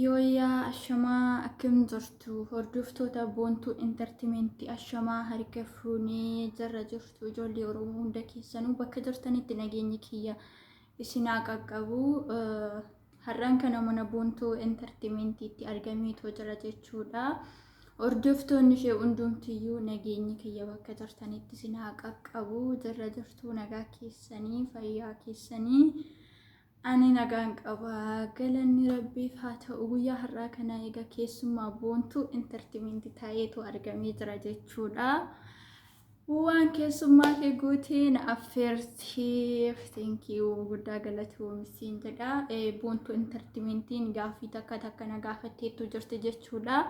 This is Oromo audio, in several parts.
Yooyyaa ashamaa akkam jirtu hordoftoota Boontuu Entertainment ashamaa harka fuunee jirra jirtu ijoollee Oromoo hunda keessanuu bakka jirtanitti nageenyi kiyya isin haa qaqqabu. Har'aan kana mana Boontuu Entertainmentiitti argameetoo jira jechuudha. Hordoftoonni ishee hundumtiyyuu nageenyi kiyya bakka jirtanitti isin haa qaqqabu. Jirra jirtu nagaa keessanii fayyaa keessanii. Ani nagaan qaba. Galanni Rabbiif haa ta'u. Guyyaa har'aa kana egaa keessummaa Boontuu Entertainment ta'eetu argamee jira jechuudha. Waan keessummaa kee gootee na affeerteef thank you guddaa galatoomi siin jedha. Boontuu Entertainmentiin gaaffii takka takka na gaafatteettu jirti jechuudha.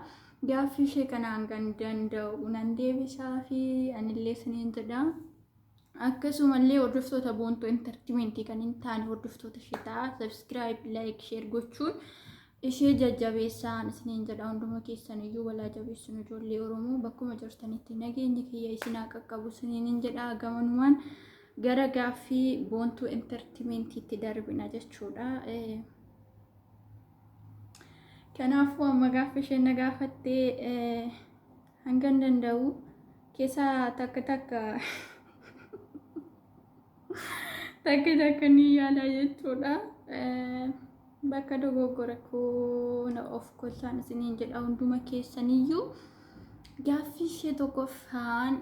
Gaaffii ishee kanaan kan danda'u nan deebisaa fi anillee siniin jedha. Akkasumallee hordoftoota Boontuu Entertainment kan hin taane hordoftoota ishee ta'a. Subscribe, like, share gochuun ishee jajjabeessaan isiniin jedha. Hunduma keessan iyyuu walaa jabeessuun ijoollee Oromoo bakkuma jirtanitti nageenyi kiyya isin haa qaqqabu isiniin hin jedha. Gamanumaan gara gaaffii Boontuu Entertainmentiitti darbina jechuudha. Kanaafuu amma gaaffii isheen na gaafattee hangan danda'u keessaa takka takka takka takka ni yaala jechuudha. Bakka dogoggora koo na of kolchaan isiniin jedha hunduma keessaniyyuu. Gaaffii ishee tokkoffaan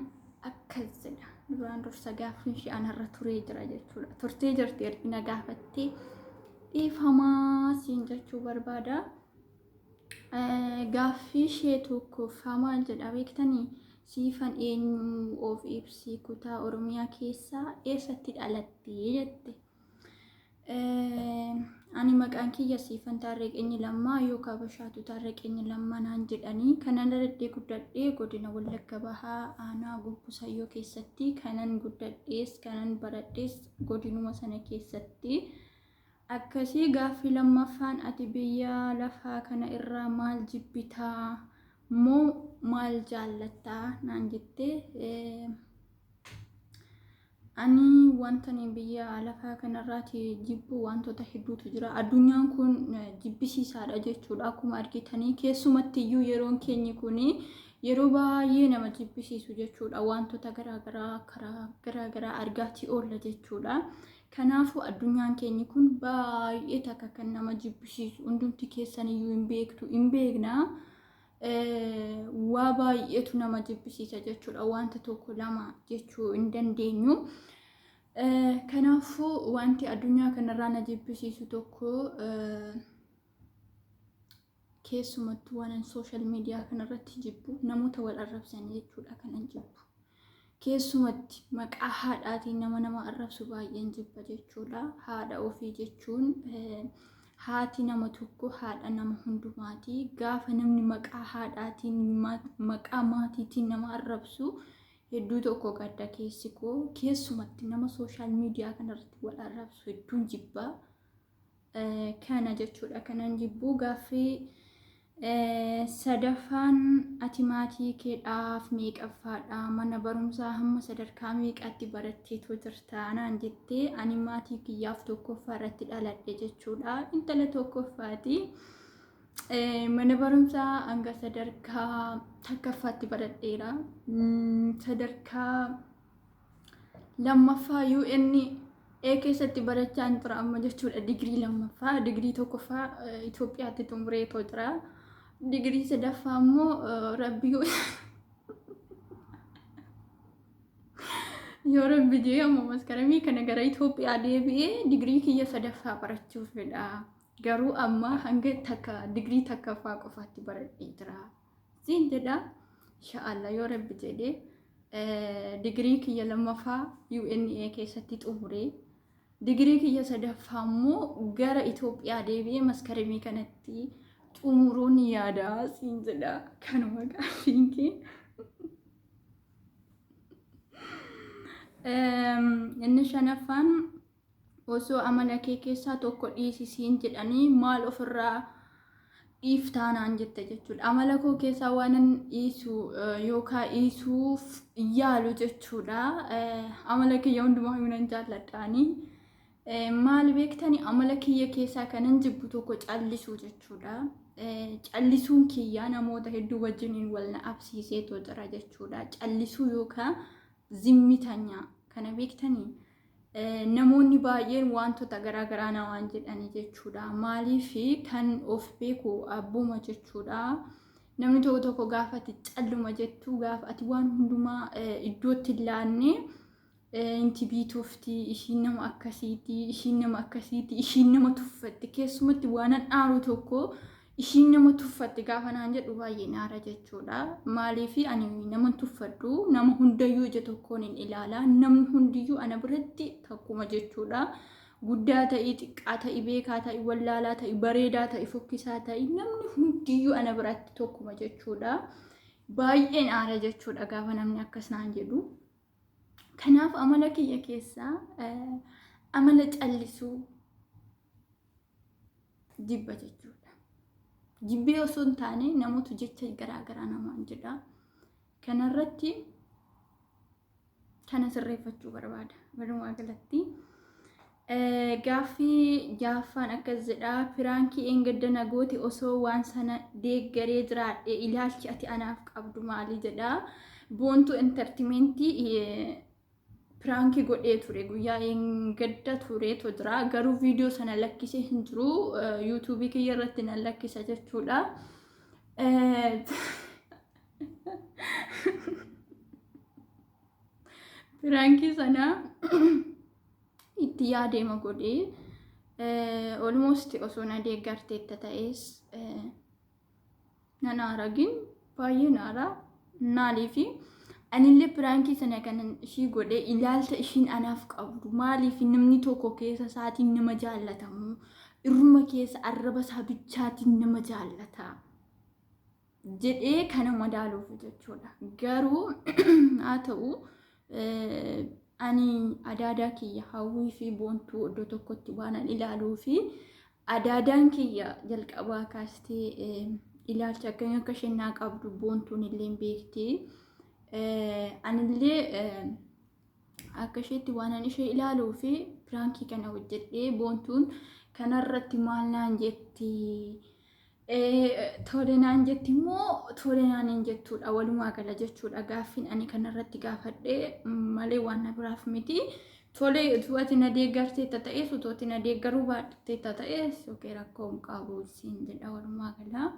akkas jedha. Duraan dursa gaaffiin ishee anarra turee jira jechuudha. Turtee jirti ergi na gaafattee dhiifamaa siin jechuu barbaada. Gaaffii ishee tokkoffaa maal jedha beektanii? Siifan eenyu of ibsi kutaa Oromiyaa keessaa eessatti dhalatte jette. Ani maqaan kiyya Siifan Taarreqeenyi Lammaa yookaan Bashaatuu Taarreqeenyi Lammaa naan jedhanii kanan dhaladhee guddadhee godina Wallagga Bahaa aanaa Gobbusayyoo keessatti kanan guddadhees kanan baradhees godinuma sana keessatti. Akkasii gaaffii lammaffaan ati biyya lafaa kana irraa maal jibbitaa moo maal jaallattaa naan jette. Ani wanta ani biyya lafaa kanarraati jibbu wantoota hedduutu jira. Addunyaan kun jibbisiisaadha jechuudha. Akkuma argitanii keessumatti iyyuu yeroon keenyi kun yeroo baay'ee nama jibbisiisu jechuudha. Wantoota garaagaraa karaa garaagaraa argaatii oolla jechuudha. Kanaafuu addunyaan keenyi kun baay'ee takka kan nama jibbisiisu hundumti keessan iyyuu hin beektu hin beekna. Waa baay'eetu nama jibbisiisa jechuudha. Wanta tokko lama jechuu hin dandeenyu. Kanaafuu wanti addunyaa kanarraa na jibbisiisu tokko keessumattuu waan sooshaal miidiyaa kanarratti jibbu namoota wal arrabsan jechuudha kanan jibbu. Keessumatti maqaa haadhaatiin nama nama arrabsu baay'een jibba jechuudha. Haadha ofii jechuun haati nama tokko haadha nama hundumaati. Gaafa namni maqaa haadhaatiin maqaa maatiitiin nama arrabsu hedduu tokko gadda keessi koo. Keessumatti nama sooshaal miidiyaa kanarratti wal arrabsu hedduun jibba. Kana jechuudha kanan jibbu. Gaaffii sadaffaan ati maatii keedhaaf meeqaffaadha mana barumsaa hamma sadarkaa meeqaatti baratteetoo jirta naan jettee ani maatii kiyyaaf tokkoffaa irratti dhaladhe jechuudha. Intala tokkoffaati. Mana barumsaa hanga sadarkaa takkaffaatti baradheera. Sadarkaa lammaffaa UNA keessatti barachaa tura amma jechuudha. Digirii lammaffaa, digirii tokkoffaa Itoophiyaatti xumureetoo jira. Digirii sadaffaa immoo rabbi yoo rabbi jee amma maskaramii kana gara Itoophiyaa deebi'ee digirii kiyya sadaffaa barachuuf fedha. Garuu amma hanga takka digirii takkaffaa qofaatti baradhee jira. Siin jedha insha'Allah yoo rabbi jedhee digirii kiyya lammaffaa UNA keessatti xumuree digirii kiyya sadaffaa immoo gara Itoophiyaa deebi'ee maskaramii kanatti xumuruun yaada siin jedha kanuma gaaffiin kee. Inni shanaffaan osoo amala kee keessaa tokko dhiisi siin jedhanii maal ofirraa dhiiftaa naan jette jechuudha. Amala koo keessaa waanan dhiisu yookaan dhiisuuf yaalu jechuudha. Amala kiyya hundumaa nan jaalladhaani. Maal beektani, amala kiyya keessaa kanan jibbu tokko callisuu jechuudha. Callisuun kiyya namoota hedduu wajjiniin wal na absiiseetoo jira jechuudha. Callisuu yookaan zimmitanya kana beektanii, namoonni baay'een wantoota garaagaraa na waan jedhanii jechuudha. Maaliif kan of beeku abbuma jechuudha. Namni tokko tokko gaafa ati calluma jettu, gaafa ati waan hundumaa iddootti hin laanne, inti biitoofti, ishiin nama akkasiiti, ishiin nama akkasiiti, ishiin nama tuffatti, keessumatti waan dhaaru tokko ishiin nama tuffatti gaafa naan jedhu baay'ee naara jechuudha. Maaliif ani nama tuffadhu, nama hundayyuu ija tokkoon hin ilaala. Namni hundiyyuu ana biratti takkuma jechuudha. Guddaa ta'ii, xiqqaa ta'ii, beekaa ta'ii, wallaalaa ta'ii, bareedaa ta'ii, fokkisaa ta'ii, namni hundiyyuu ana biratti tokkuma jechuudha. Baay'een aara jechuudha gaafa namni akkas naan jedhu. Kanaaf amala kiyya keessaa amala callisuu jibba jechuudha. Jibbee osoo hin taane namoota jecha garaagaraa namaan jedha. Kanarratti kana sirreeffachuu barbaada. Walumaa galatti. Gaaffii jaaffaan akkas jedha: Piraankii eengadda na goote osoo waan sana deeggaree jiraadhe ilaalchi ati anaaf qabdu maali jedha. Boontuu Entertainmentii piraankii godhee ture, guyyaa eengadda tureetu jira. Garuu viidiyoo sana lakkisee hin jiru. YouTubeii kiyya irratti nan lakkisa jechuudha. Piraankii sana itti yaadeema godhee, almost osoo na deeggarteetta ta'es nan aaragin, baay'ee naara. Maaliifi anillee piraankii sana kan ishii godhee ilaalcha ishiin anaaf qabdu, maaliif namni tokko keessa isaatiin nama jaallatamu, irruma keessa arraba isaa bichaatiin nama jaallata jedhee kana madaaluuf jechuudha. Garuu haa ta'u, ani adaadaa kiyya Hawwii fi Boontuu iddoo tokkotti waan an ilaaluu fi adaadaan kiyya jalqabaa kaastee ilaalcha akkamii akka isheen naa qabdu Boontuun illee beekti. Anillee akka isheetti waan an ishee ilaaluu fi piraankii kana hojjedhee, Boontuun kanarratti maal naan jetti? Tole naan jetti immoo tole naan hin jettuudha walumaa gala jechuudha. Gaaffiin ani kanarratti gaafadhee malee waan na biraaf miti. Tole, utuu ati na deeggarteetta ta'es, utuu ati na deeggaruu baatteetta ta'es, okay, rakkoo hin qabu siin jedha walumaa gala.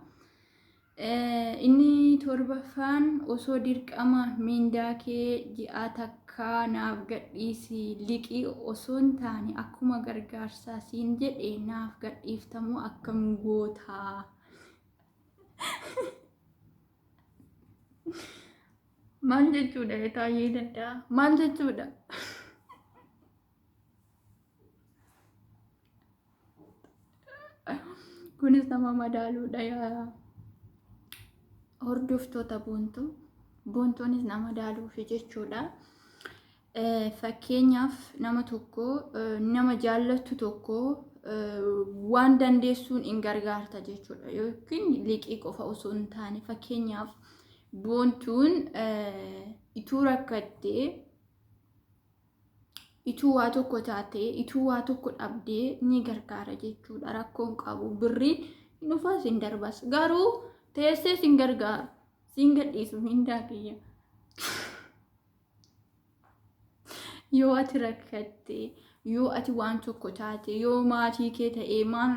Inni torbaffaan, osoo dirqama miindaa kee ji'a takkaa naaf gadhiisi, liqii osoo hin taane akkuma gargaarsaa siin jedhe naaf gadhiiftamuu akkam gootaa? Maal jechuudha, Taayyee Danda'a? Maal jechuudha? Kunis nama madaaluudha yaa hordoftoota Boontuu. Boontuunis nama madaaluufi jechuudha. Fakkeenyaaf nama tokko, nama jaallattu tokko waan dandeessuun hin gargaarta jechuudha. Yookiin liqii qofa osoo hin taane, fakkeenyaaf Boontuun ituu rakkattee, ituu waa tokko taatee, ituu waa tokko dhabdee ni gargaara jechuudha. Rakkoon qabu, birriin hin dhufas hin darbas. Garuu teessee sin gargaaru, sin gadhiisu mindaa kiyya. Yoo ati rakkatte, yoo ati waan tokko taate, yoo maatii kee ta'ee maal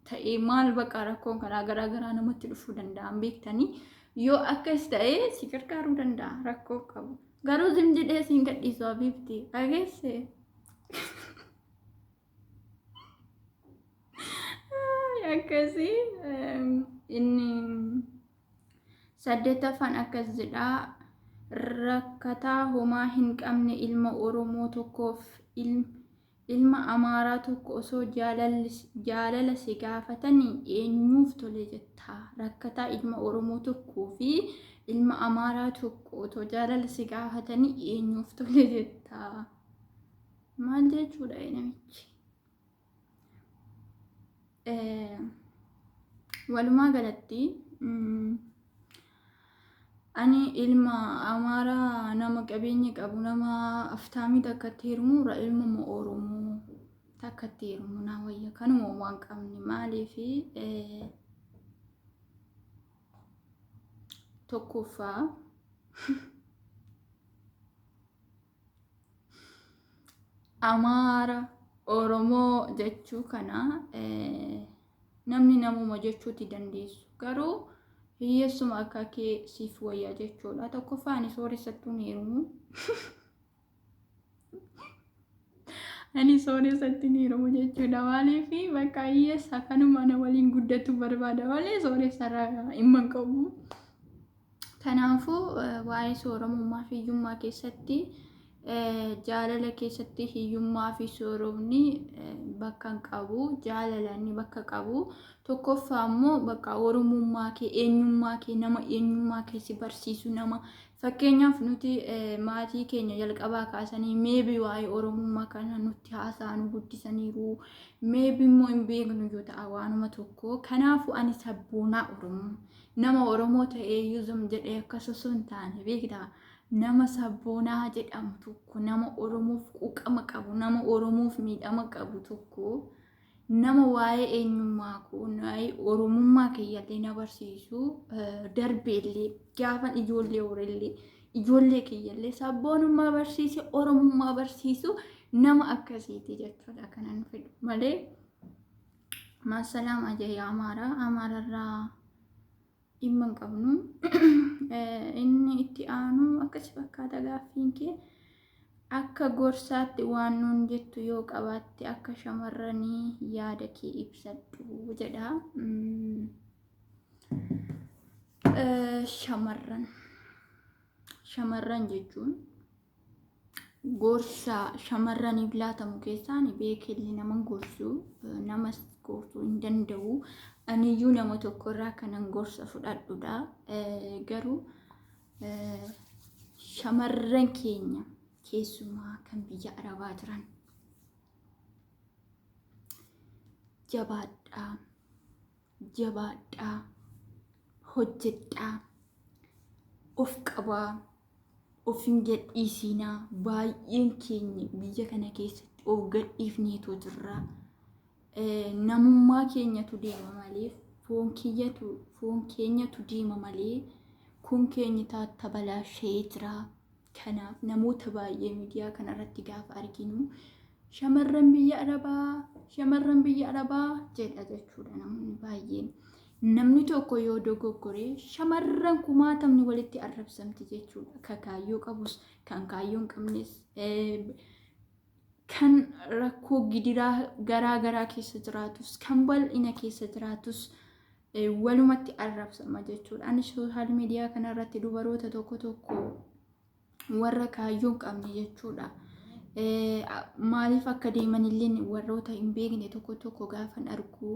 ta'ee maal, bakka rakkoon karaa garaa garaa namatti dhufuu danda'an beektanii, yoo akkas ta'ee si gargaaruu danda'a, rakkoo qabu. Garuu zim jedhee siin gadhiisu, habiibti. Dhageesse? Akkasii. Inni saddeettaffaan akkas jedhaa: Rakkataa homaa hin qabne ilma Oromoo tokkoof ilma Amaaraa tokko osoo jaalala si gaafatanii eenyuuf tole jettaa? Rakkataa ilma Oromoo tokkoo fi ilma Amaaraa tokko otoo jaalala si gaafatanii eenyuuf tole jettaa? Maal jechuudha namichi? Walumaa galatti ani ilma Amaaraa nama qabeenya qabu, nama aftaamii takkatti heerumuurra ilma Oromoo Takkatti heerumu naa wayya kanuma waan qabne maaliif tokkoffaa Amaara Oromoo jechuu kana namni namuma jechuuti dandeessu garuu hiyyeessuma akka kee siif wayya jechuudha. Tokkoffaa ani sooressattuu hin heerumu. Ani sooressatti hin heerumu jechuudha. Maaliif bakka hiyyeessa kanuma na waliin guddatu barbaada malee sooressarraa dhimma hin qabu. Kanaafuu waa'ee sooromummaa fi hiyyummaa keessatti jaalala keessatti hiyyummaa fi sooromni bakka hin qabu. Jaalala inni bakka qabu. Tokkoffaa immoo bakka oromummaa kee eenyummaa kee nama eenyummaa kee si barsiisu nama fakkeenyaaf nuti maatii keenya jalqabaa kaasanii maybe waa'ee oromummaa kana nutti haasa'aa nu guddisaniiru. Maybe immoo hin beeknu yoo ta'a waanuma tokko. Kanaafuu ani sabboonaa Oromoo nama Oromoo ta'ee yuzum jedhee akkas osoo hin taane beektaa nama sabboonaa jedhamu tokko nama Oromoof quuqama qabu nama Oromoof miidhama qabu tokko nama waa'ee eenyummaa koo waa'ee Oromummaa kiyyallee na barsiisu darbeellee gaafan ijoollee horellee ijoollee kiyyallee sabboonummaa barsiise Oromummaa barsiisu nama akkasiiti jechuudha kanan fedhu malee maasalaam ajayyaa Amaaraa Amaararraa dhimma hin qabnu. Inni itti aanu akkasi fakkaata gaaffiin kee. Akka gorsaatti waan nuun jettu yoo qabaatte akka shamarranii yaada kee ibsadhu jedha. Shamarran shamarran jechuun gorsa shamarraniif laatamu keessaa ani beekellee nama gorsu namas gorsuu hin danda'u. Aniyyuu nama tokkorraa kanan gorsa fudhadhudha. Garuu shamarran keenya keessumaa kan biyya Arabaa jiran jabaadhaa jabaadhaa hojjedhaa of qabaa of hin gadhiisinaa. Baay'een keenya biyya kana keessatti of gadhiifneetu jirra. Namummaa keenyatu deema malee foon kiyyatu foon keenyatu deema malee kun keenya tatabalaashee jira. Kanaaf namoota baay'ee miidiyaa kanarratti gaafa arginu shamarran biyya Arabaa shamarran biyya Arabaa jedha jechuudha namoonni baay'een. Namni tokko yoo dogoggore shamarran kumaatamni walitti arrabsamti jechuudha. Kan kaayyoo qabus kan kaayyoo hin qabnes kan rakkoo gidiraa garaa garaa keessa jiraatus kan bal'ina keessa jiraatus walumatti arrabsama jechuudha. Ani social media kanarratti dubaroota tokko tokko warra kaayyoo hin qabne jechuudha. Maaliif akka deemanillee warroota hin beekne tokko tokko gaafan argu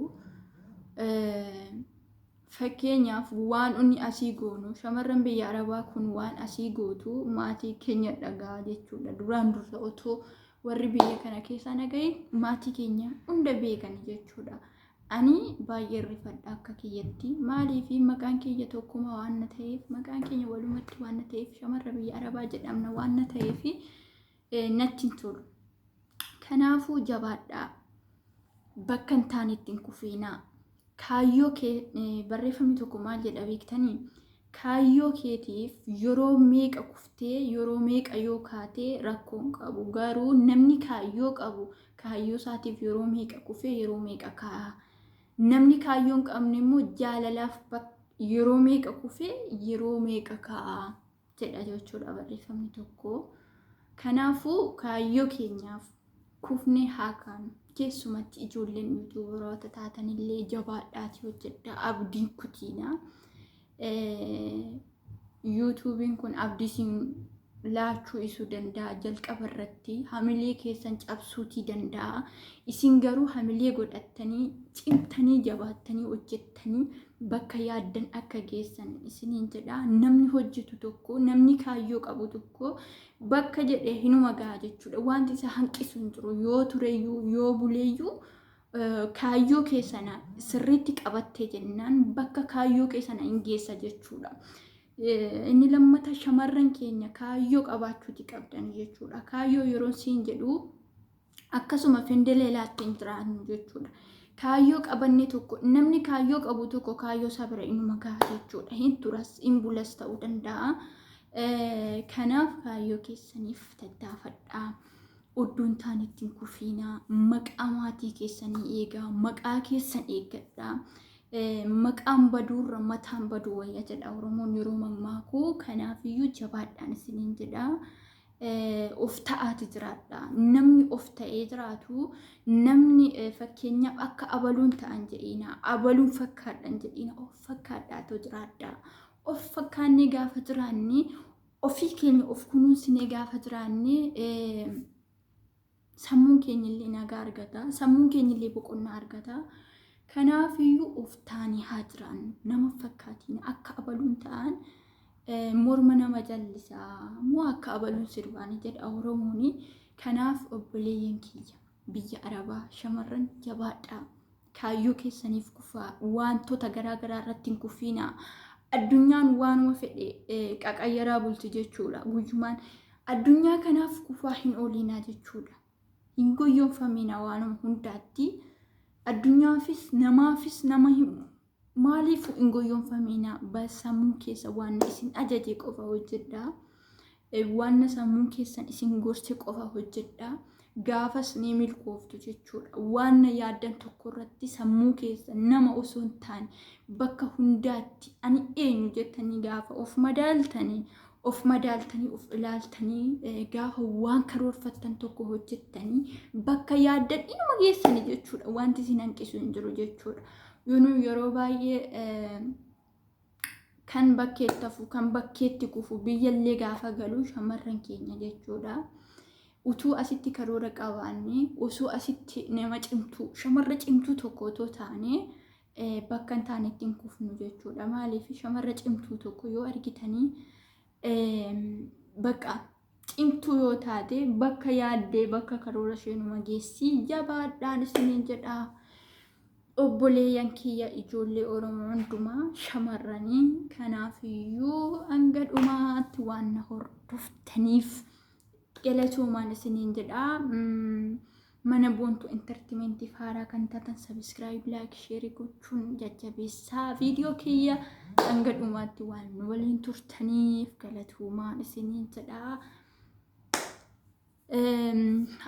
fakkeenyaaf waan inni asii goonu shamarran biyya Arabaa kun waan asii gootu maatii keenya dhagaa jechuudha. Duraan dursa otoo warri biyya kana keessaa nagahin maatii keenya hunda beekan jechuudha. Ani baay'ee rifadha akka kiyyatti. Maaliif maqaan kiyya tokkuma waan na ta'eef maqaan keenya walumatti waan na ta'eef shamarra biyya Arabaa jedhamna waan na ta'eef natti hin tolu. Kanaafuu jabaadhaa. Bakka hin taanetti hin kufiinaa. Kaayyoo kee barreeffamni tokko maal jedha beektanii? Kaayyoo keetiif yeroo meeqa kuftee yeroo meeqa yoo kaatee rakkoo hin qabu. Garuu namni kaayyoo qabu kaayyoo isaatiif yeroo meeqa kufee yeroo meeqa ka'a. Namni kaayyoo hin qabne immoo jaalalaaf yeroo meeqa kufee yeroo meeqa ka'a jedha jechuudha barreeffamni tokko. Kanaafuu kaayyoo keenyaaf kufnee haa kaanu. Keessumatti ijoolleen yuutuubaroota taatanillee jabaadhaatii hojjedhaa abdiin kutiinaa. Yuutuubiin kun abdii isin laachuu isuu danda'a jalqaba irratti hamilee keessan cabsuutii danda'a. Isin garuu hamilee godhattanii cimtanii jabaattanii hojjettanii bakka yaaddan akka geessan isiniin jedha. Namni hojjetu tokko namni kaayyoo qabu tokko bakka jedhe hinuma ga'a jechuudha. Wanti isa hanqisu hin jiru yoo tureyyuu yoo buleeyyuu kaayyoo keessana sirriitti qabattee jennaan bakka kaayyoo keessana hin geessa jechuudha. Inni lammata shamarran keenya kaayyoo qabaachuuti qabdan jechuudha. Kaayyoo yeroo siin jedhu Akkasuma fendeleelaatti hin jiraannu jechuudha. Kaayyoo qabanne tokko, namni kaayyoo qabu tokko kaayyoo isaa bira inuma gaha jechuudha. Hin turas, hin bulas ta'uu danda'a. Kanaaf kaayyoo keessaniif tattaafadhaa. Oddoon taanetti hin kufiinaa. Maqaa maatii keessanii eegaa. Maqaa keessan eeggadhaa. Maqaan baduurra mataan baduu wayya jedha Oromoon yeroo mammaaku. Kanaafiyyuu jabaadhaan isiniin jedha. Of ta'aati jiraadha. Namni of ta'ee jiraatu, namni fakkeenyaaf akka abaluun ta'an jedhiina, abaluun fakkaadhan jedhiina, of fakkaadhaatoo jiraadha. Of fakkaannee gaafa jiraanne, ofii keenya of kunuunsinee gaafa jiraanne, sammuun keenya illee nagaa argata, sammuun keenya illee boqonnaa argata. Kanaafiyyuu of taanii haa jiraannu. Nama fakkaatiin akka abaluun ta'an morma nama jallisaa moo akka abaluun sirbaani jedha Oromooni. Kanaaf obboleeyyan kiyya biyya Arabaa shamarran, jabaadhaa. Kaayyoo keessaniif kufaa. Wantoota garaa garaa irratti hin kufiinaa. Addunyaan waanuma fedhe qaqayyaraa bulti jechuudha. Guyyumaan addunyaa kanaaf kufaa hin ooliinaa jechuudha. Hin goyyoonfamiina waanuma hundaatti. Addunyaafis namaafis nama maaliif hin goyyoonfamiina. Sammuu keessa waan isin ajaje qofa hojjedhaa. Waan sammuun keessan isin gorse qofa hojjedhaa. Gaafas ni milkooftu jechuudha. Waan yaaddan tokko irratti sammuu keessa nama osoo hin taane bakka hundaatti ani eenyu jettanii gaafa of madaaltanii, of madaaltanii, of ilaaltanii, gaafa waan karoorfattan tokko hojjettanii, bakka yaaddan inuma geessanii jechuudha. Wanti isin hanqisu hin jiru jechuudha. Yoonuu yeroo baay'ee kan bakkeetti hafu, kan bakkeetti kufu, biyyallee gaafa galu shamarran keenya jechuudha. Utuu asitti karoora qabaanne, osoo asitti nama cimtuu, shamarra cimtuu tokko otoo taane, bakka hin taanetti hin kufnu jechuudha. Maaliif, shamarra cimtuu tokko yoo argitanii, bakka cimtuu yoo taate, bakka yaaddee, bakka karoora isheenuma geessi. Jabaadhaan isiniin jedhaa. Obboleeyyan kiyya ijoollee Oromoo hundumaa shamarranii, kanaafiyyuu hanga dhumaatti waan na hordoftaniif galatoomaan isiniin jedhaa. Mana Boontuu Entertainmentiif haaraa kan taatan subscribe, like, share gochuun jajjabeessaa. Viidiyoo kiyya hanga dhumaatti waan nu waliin turtaniif galatoomaan isiniin jedhaa.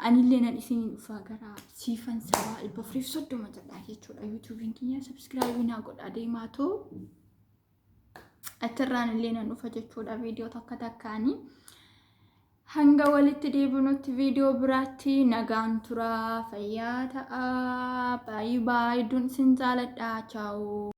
Anillee nan isiniin dhufaa gara Siifan Sabaa 430 jedhaa jechuudha. YouTubeiin kiyya subscribe naa godhaa deemaa too. Achirraan illee nan dhufa jechuudha viidiyoo takka takkaanii. Hanga walitti deebinutti viidiyoo biraatti nagaan turaa, fayyaa ta'aa. Baay'ee baay'ee isin jaaladha. Ciao.